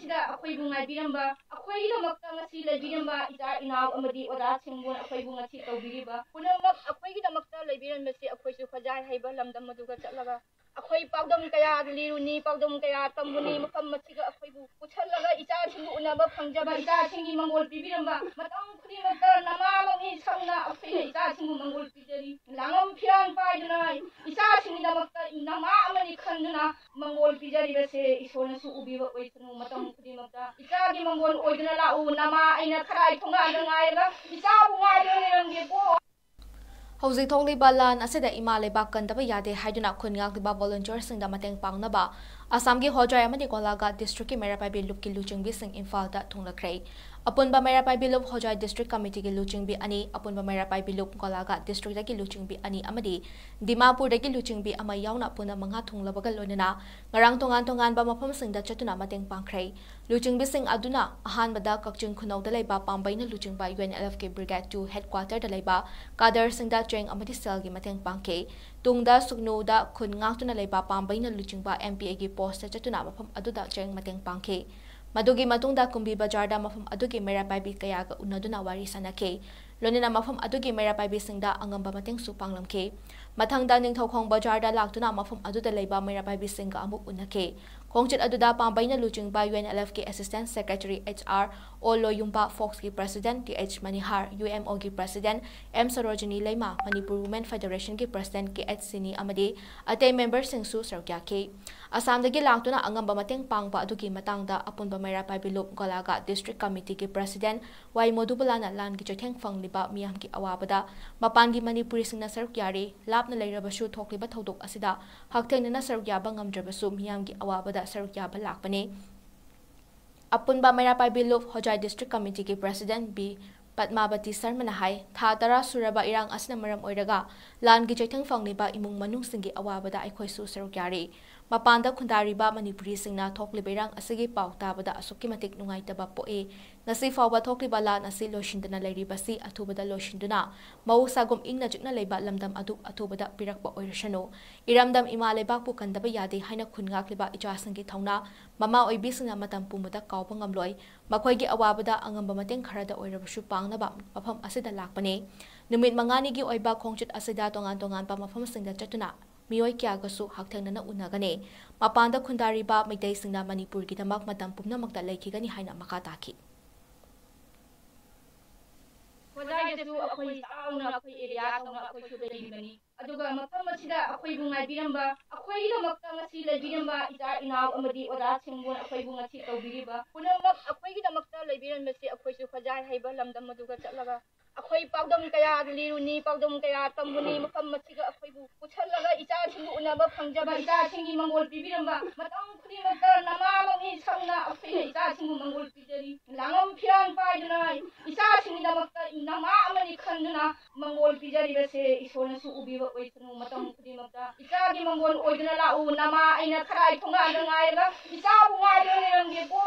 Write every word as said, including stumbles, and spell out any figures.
ꯁꯤꯗ ꯑꯩꯈꯣꯏꯕꯨ ꯉꯥꯏꯕꯤꯔꯝꯕ, ꯑꯩꯈꯣꯏꯒꯤꯗꯃꯛꯇ ꯉꯁꯤ ꯂꯩꯕꯤꯔꯝꯕ ꯏꯆꯥ ꯏꯅꯥꯎ ꯑꯃꯗꯤ ꯑꯣꯖꯥꯁꯤꯡꯕꯨ, ꯑꯩꯈꯣꯏꯕꯨ ꯉꯁꯤ ꯇꯧꯕꯤꯔꯤꯕ ꯄꯨꯝꯅꯃꯛ, ꯑꯩꯈꯣꯏꯒꯤꯗꯃꯛꯇ ꯂꯩꯕꯤꯔꯝꯕꯁꯤ ꯑꯩꯈꯣꯏꯁꯨ ꯍꯣꯖꯥꯏ ꯍꯥꯏꯕ ꯂꯝꯗꯝ ꯑꯗꯨꯒ ꯆꯠꯂꯒ ꯑꯩꯈꯣꯏ ꯄꯥꯎꯗꯝ ꯀꯌꯥ ꯂꯤꯔꯨꯅꯤ, ꯄꯥꯎꯗꯝ ꯀꯌꯥ ꯇꯝꯃꯨꯅꯤ, ꯃꯐꯝ ꯑꯁꯤꯒ ꯑꯩꯈꯣꯏꯕꯨ ꯄꯨꯁꯜꯂꯒ ꯏꯆꯥꯁꯤꯡꯕꯨ ꯎꯅꯕ ꯐꯪꯖꯕ, ꯏꯆꯥꯁꯤꯡꯒꯤ ꯃꯪꯒꯣꯜ ꯄꯤꯕꯤꯔꯝꯕ ꯃꯇꯝ ꯈꯨꯗꯤꯡꯃꯛꯇ ꯅꯃꯥ ꯑꯃꯒꯤ ꯁꯛꯅ ꯑꯩꯈꯣꯏꯅ ꯏꯆꯥꯁꯤꯡꯕꯨ ꯃꯪꯒꯣꯜ ꯄꯤꯖꯔꯤ꯫ ꯂꯥꯡꯉꯝ ꯐꯤꯔꯥꯟ ꯄꯥꯏꯗꯨꯅ ꯏꯆꯥꯁꯤꯡꯒꯤꯗꯃꯛꯇ ꯅꯃꯥ ꯑꯃꯅꯤ ꯈꯟꯗꯨꯅ ꯃꯪꯒꯣꯜ ꯄꯤꯖꯔꯤꯕꯁꯦ ꯏꯁꯣꯔꯅꯁꯨ ꯎꯕꯤꯕ ꯑꯣꯏꯁꯅꯨ꯫ ꯃꯇꯝ ꯈꯨꯗꯤꯡꯃꯛꯇ ꯏꯆꯥꯒꯤ ꯃꯪꯒꯣꯜ ꯑꯣꯏꯗꯨꯅ ꯂꯥꯛꯎ꯫ ꯅꯃꯥ ꯑꯩꯅ ꯈꯔꯥꯏ ꯊꯣꯡꯒꯥꯟꯗ ꯉꯥꯏꯔꯒ ꯏꯆꯥꯕꯨ ꯉꯥꯏꯗꯨꯅ ꯂꯩꯔꯝꯒꯦꯀꯣ꯫ ꯍꯧꯖꯤꯛ ꯊꯣꯛꯂꯤꯕ ꯂꯥꯟ ꯑꯁꯤꯗ ꯏꯃꯥ ꯂꯩꯕꯥꯛ ꯀꯟꯗꯕ ꯌꯥꯗꯦ ꯍꯥꯏꯗꯨꯅ ꯈꯨꯟ ꯉꯥꯛꯂꯤꯕ volunteerꯁꯤꯡꯗ ꯃꯇꯦꯡ ꯄꯥꯡꯅꯕ ꯑꯁꯥꯝꯒꯤ ꯍꯣꯖꯥꯏ ꯑꯃꯗꯤ ꯒꯣꯂꯥꯘꯥꯠ districtꯀꯤ ꯃꯩꯔꯥ ꯄꯥꯏꯕꯤ ꯂꯨꯞꯀꯤ ꯂꯨꯆꯤꯡꯕꯤꯁꯤꯡ ꯏꯝꯐꯥꯜꯗ ꯊꯨꯡꯂꯈ꯭ꯔꯦ꯫ ꯑꯄꯨꯟꯕ ꯃꯩꯔꯥ ꯄꯥꯏꯕꯤ ꯂꯨꯞ ꯍꯣꯖꯥꯏ district committeeꯒꯤ ꯂꯨꯆꯤꯡꯕꯤ ꯑꯅꯤ, ꯑꯄꯨꯟꯕ ꯃꯩꯔꯥ ꯄꯥꯏꯕꯤ ꯂꯨꯞ ꯒꯣꯂꯥꯘꯥꯠ districtꯇꯒꯤ ꯂꯨꯆꯤꯡꯕꯤ ꯑꯅꯤ ꯑꯃꯗꯤ ꯗꯤꯃꯥꯄꯨꯔꯗꯒꯤ ꯂꯨꯆꯤꯡꯕꯤ ꯑꯃ ꯌꯥꯎꯅ ꯄꯨꯟꯅ ꯃꯉꯥ ꯊꯨꯡꯂꯕꯒ ꯂꯣꯏꯅꯅ ꯉꯔꯥꯡ ꯇꯣꯉꯥꯟ ꯇꯣꯉꯥꯟꯕ ꯃꯐꯝꯁꯤꯡꯗ ꯆꯠꯇꯨꯅ ꯃꯇꯦꯡ ꯄꯥꯡꯈ꯭ꯔꯦ꯫ ꯂꯨꯆꯤꯡꯕꯤꯁꯤꯡ ꯑꯗꯨꯅ ꯑꯍꯥꯟꯕꯗ ꯀꯛꯆꯤꯡ ꯈꯨꯅꯧꯗ ꯂꯩꯕ ꯄꯥꯝꯕꯩꯅ ꯂꯨꯆꯤꯡꯕ UNLFꯀꯤ Brigade two headquarterꯗ ꯂꯩꯕ cadreꯁꯤꯡꯗ ꯆꯦꯡ ꯑꯃꯗꯤ ꯁꯦꯜꯒꯤ ꯃꯇꯦꯡ ꯄꯥꯡꯈꯤ꯫ ꯇꯨꯡꯗ ꯁꯨꯛꯅꯨꯗ ꯈꯨꯟ ꯉꯥꯛꯇꯨꯅ ꯂꯩꯕ ꯄꯥꯝꯕꯩꯅ ꯂꯨꯆꯤꯡꯕ MPAꯒꯤ postꯇ ꯆꯠꯇꯨꯅ ꯃꯐꯝ ꯑꯗꯨꯗ ꯆꯦꯡ ꯃꯇꯦꯡ ꯄꯥꯡꯈꯤ꯫ ꯃꯗꯨꯒꯤ ꯃꯇꯨꯡꯗ ꯀꯨꯝꯕꯤ ꯕꯖꯥꯔꯗ ꯃꯐꯝ ꯑꯗꯨꯒꯤ ꯃꯩꯔꯥ ꯄꯥꯏꯕꯤ ꯀꯌꯥꯒ ꯎꯅꯗꯨꯅ ꯋꯥꯔꯤ ꯁꯥꯅꯈꯤ꯫ ꯂꯣꯏꯅꯅ ꯃꯐꯝ ꯑꯗꯨꯒꯤ ꯃꯩꯔꯥ ꯄꯥꯏꯕꯤꯁꯤꯡꯗ ꯑꯉꯝꯕ ꯃꯇꯦꯡꯁꯨ ꯄꯥꯡꯂꯝꯈꯤ꯫ ꯃꯊꯪꯗ ꯅꯤꯡꯊꯧꯈꯣꯡ ꯕꯖꯥꯔꯗ ꯂꯥꯛꯇꯨꯅ ꯃꯐꯝ ꯑꯗꯨꯗ ꯂꯩꯕ ꯃꯩꯔꯥ ꯄꯥꯏꯕꯤꯁꯤꯡꯒ ꯑꯃꯨꯛ ꯎꯅꯈꯤ꯫ ꯈꯣꯡꯆꯠ ꯑꯗꯨꯗ ꯄꯥꯝꯕꯩꯅ ꯂꯨꯆꯤꯡꯕ UNLFꯀꯤ Assistant Secretary HR ꯑꯣ ꯂꯣꯌꯨꯝꯕ, Foxꯀꯤ President TH ꯃꯅꯤꯍꯥꯔ, UMOꯒꯤ President M Sarojini ꯂꯩꯃ, Manipur Women Federationꯒꯤ President KH ꯁꯤꯅꯤ ꯑꯃꯗꯤ ꯑꯇꯩ memberꯁꯤꯡꯁꯨ ꯁꯔꯨꯛ ꯌꯥꯈꯤ꯫ ꯑꯁꯥꯝꯗꯒꯤ ꯂꯥꯛꯇꯨꯅ ꯑꯉꯝꯕ ꯃꯇꯦꯡ ꯄꯥꯡꯕ ꯑꯗꯨꯒꯤ ꯃꯇꯥꯡꯗ ꯑꯄꯨꯟꯕ ꯃꯩꯔꯥ ꯄꯥꯏꯕꯤ ꯂꯨꯞ ꯒꯣꯂꯥꯘꯥꯠ district committeeꯒꯤ President ꯋꯥꯏ ꯃꯣꯗꯨꯕꯂꯥꯅ ꯂꯥꯟꯒꯤ ꯆꯩꯊꯦꯡ ꯐꯪꯂꯤꯕ ꯃꯤꯌꯥꯝꯒꯤ ꯑꯋꯥꯕꯗ ꯃꯄꯥꯟꯒꯤ ꯃꯅꯤꯄꯨꯔꯤꯁꯤꯡꯅ ꯁꯔꯨꯛ ꯌꯥꯔꯤ꯫ ꯂꯥꯞꯅ ꯂꯩꯔꯕꯁꯨ ꯊꯣꯛꯂꯤꯕ ꯊꯧꯗꯣꯛ ꯑꯁꯤꯗ ꯍꯛꯊꯦꯡꯅꯅ ꯁꯔꯨꯛ ꯌꯥꯕ ꯉꯝꯗ꯭ꯔꯕꯁꯨ ꯃꯤꯌꯥꯝꯒꯤ ꯑꯋꯥꯕꯗ ꯁꯔꯨꯛ ꯌꯥꯕ ꯂꯥꯛꯄꯅꯤ꯫ ꯑꯄꯨꯟꯕ ꯃꯩꯔꯥ ꯄꯥꯏꯕꯤ ꯂꯨꯞ ꯍꯣꯖꯥꯏ district committeeꯒꯤ President ꯕꯤ ꯄꯗꯃꯥꯕꯇꯤ ꯁꯔꯃꯅ ꯍꯥꯏ, ꯊꯥ ꯇꯔꯥ ꯁꯨꯔꯕ ꯏꯔꯥꯡ ꯑꯁꯤꯅ ꯃꯔꯝ ꯑꯣꯏꯔꯒ ꯂꯥꯟꯒꯤ ꯆꯩꯊꯦꯡ ꯐꯪꯂꯤꯕ ꯏꯃꯨꯡ ꯃꯅꯨꯡꯁꯤꯡꯒꯤ ꯑꯋꯥꯕꯗ ꯑꯩꯈꯣꯏꯁꯨ ꯁꯔꯨꯛ ꯌꯥꯔꯤ꯫ ꯃꯄꯥꯟꯗ ꯈꯨꯟꯗꯥꯔꯤꯕ ꯃꯅꯤꯄꯨꯔꯤꯁꯤꯡꯅ ꯊꯣꯛꯂꯤꯕ ꯏꯔꯥꯡ ꯑꯁꯤꯒꯤ ꯄꯥꯎ ꯇꯥꯕꯗ ꯑꯁꯨꯛꯀꯤ ꯃꯇꯤꯛ ꯅꯨꯡꯉꯥꯏꯇꯕ ꯄꯣꯛꯏ꯫ ꯉꯁꯤ ꯐꯥꯎꯕ ꯊꯣꯛꯂꯤꯕ ꯂꯥꯟ ꯑꯁꯤ ꯂꯣꯏꯁꯤꯟꯗꯅ ꯂꯩꯔꯤꯕꯁꯤ ꯑꯊꯨꯕꯗ ꯂꯣꯏꯁꯤꯟꯗꯨꯅ ꯃꯍꯧꯁꯥꯒꯨꯝ ꯏꯪꯅ ꯆꯤꯛꯅ ꯂꯩꯕ ꯂꯝꯗꯝ ꯑꯗꯨ ꯑꯊꯨꯕꯗ ꯄꯤꯔꯛꯄ ꯑꯣꯏꯔꯁꯅꯨ꯫ ꯏꯔꯝꯗꯝ ꯏꯃꯥ ꯂꯩꯕꯥꯛꯄꯨ ꯀꯟꯗꯕ ꯌꯥꯗꯦ ꯍꯥꯏꯅ ꯈꯨꯟ ꯉꯥꯛꯂꯤꯕ ꯏꯆꯥꯁꯤꯡꯒꯤ ꯊꯧꯅꯥ ꯃꯃꯥ ꯑꯣꯏꯕꯤꯁꯤꯡꯅ ꯃꯇꯝ ꯄꯨꯝꯕꯗ ꯀꯥꯎꯕ ꯉꯝꯂꯣꯏ꯫ ꯃꯈꯣꯏꯒꯤ ꯑꯋꯥꯕꯗ ꯑꯉꯝꯕ ꯃꯇꯦꯡ ꯈꯔꯗ ꯑꯣꯏꯔꯕꯁꯨ ꯄꯥꯡꯅꯕ ꯃꯐꯝ ꯑꯁꯤꯗ ꯂꯥꯛꯄꯅꯤ꯫ ꯅꯨꯃꯤꯠ ꯃꯉꯥꯅꯤꯒꯤ ꯑꯣꯏꯕ ꯈꯣꯡꯆꯠ ꯑꯁꯤꯗ ꯇꯣꯉꯥꯟ ꯇꯣꯉꯥꯟꯕ ꯃꯐꯝꯁꯤꯡꯗ ꯆꯠꯇꯨꯅ ꯃꯤꯑꯣꯏ ꯀꯌꯥꯒꯁꯨ ꯍꯛꯊꯦꯡꯅꯅ ꯎꯅꯒꯅꯤ꯫ ꯃꯄꯥꯟꯗ ꯈꯨꯟꯗꯥꯔꯤꯕ ꯃꯩꯇꯩꯁꯤꯡꯅ ꯃꯅꯤꯄꯨꯔꯒꯤꯗꯃꯛ ꯃꯇꯝ ꯄꯨꯝꯅꯃꯛꯇ ꯂꯩꯈꯤꯒꯅꯤ ꯍꯥꯏꯅ ꯃꯈꯥ ꯇꯥꯈꯤ꯫ ꯍꯣꯖꯥꯏꯗꯁꯨ ꯑꯩꯈꯣꯏ ꯆꯥꯎꯅ ꯑꯩꯈꯣꯏ ꯑꯦꯔꯤꯌꯥ ꯇꯧꯅ ꯑꯩꯈꯣꯏꯁꯨ ꯂꯩꯔꯤꯕꯅꯤ꯫ ꯑꯗꯨꯒ ꯃꯐꯝ ꯑꯁꯤꯗ ꯑꯩꯈꯣꯏꯕꯨ ꯉꯥꯏꯕꯤꯔꯝꯕ, ꯑꯩꯈꯣꯏꯒꯤꯗꯃꯛꯇ ꯉꯁꯤ ꯂꯩꯕꯤꯔꯝꯕ ꯏꯆꯥ ꯏꯅꯥꯎ ꯑꯃꯗꯤ ꯑꯣꯖꯥꯁꯤꯡꯕꯨ ꯑꯩꯈꯣꯏꯕꯨ ꯉꯁꯤ ꯇꯧꯕꯤꯔꯤꯕ ꯄꯨꯝꯅꯃꯛ ꯑꯩꯈꯣꯏꯒꯤꯗꯃꯛꯇ ꯂꯩꯕꯤꯔꯝꯕꯁꯤ ꯑꯩꯈꯣꯏꯁꯨ ꯍꯣꯖꯥꯏ ꯍꯥꯏꯕ ꯂꯝꯗꯝ ꯑꯗꯨꯒ ꯆꯠꯂꯒ ꯑꯩꯈꯣꯏ ꯄꯥꯎꯗꯝ ꯀꯌꯥ ꯂꯤꯔꯨꯅꯤ, ꯄꯥꯎꯗꯝ ꯀꯌꯥ ꯇꯝꯃꯨꯅꯤ, ꯃꯐꯝ ꯑꯁꯤꯒ ꯑꯩꯈꯣꯏꯕꯨ ꯄꯨꯁꯜꯂꯒ ꯏꯆꯥꯁꯤꯡꯕꯨ ꯎꯅꯕ ꯐꯪꯖꯕ, ꯏꯆꯥꯁꯤꯡꯒꯤ ꯃꯪꯒꯣꯜ ꯄꯤꯕꯤꯔꯝꯕ ꯃꯇꯝ ꯈꯨꯗꯤꯡꯃꯛꯇ ꯅꯃꯥꯃꯛꯅꯤ ꯁꯝꯅ ꯑꯩꯈꯣꯏꯅ ꯏꯆꯥꯁꯤꯡꯕꯨ ꯃꯪꯒꯣꯜ ꯄꯤꯖꯔꯤ꯫ ꯂꯥꯡꯉꯝ ꯐꯤꯔꯥꯟ ꯄꯥꯏꯗꯨꯅ ꯏꯆꯥꯁꯤꯡꯒꯤꯗꯃꯛꯇ ꯅꯃꯥ ꯑꯃꯅꯤ ꯈꯟꯗꯨꯅ ꯃꯪꯒꯣꯜ ꯄꯤꯖꯔꯤꯕꯁꯦ ꯏꯁꯣꯔꯅꯁꯨ ꯎꯕꯤꯕ ꯑꯣꯏꯁꯅꯨ꯫ ꯃꯇꯝ ꯈꯨꯗꯤꯡꯃꯛꯇ ꯏꯆꯥꯒꯤ ꯃꯪꯒꯣꯜ ꯑꯣꯏꯗꯨꯅ ꯂꯥꯛꯎ꯫ ꯅꯃꯥ ꯑꯩꯅ ꯈꯔꯥꯏ ꯊꯣꯡꯒꯥꯟꯗ ꯉꯥꯏꯔꯒ ꯏꯆꯥꯕꯨ ꯉꯥꯏꯗꯨꯅ ꯂꯩꯔꯝꯒꯦꯀꯣ꯫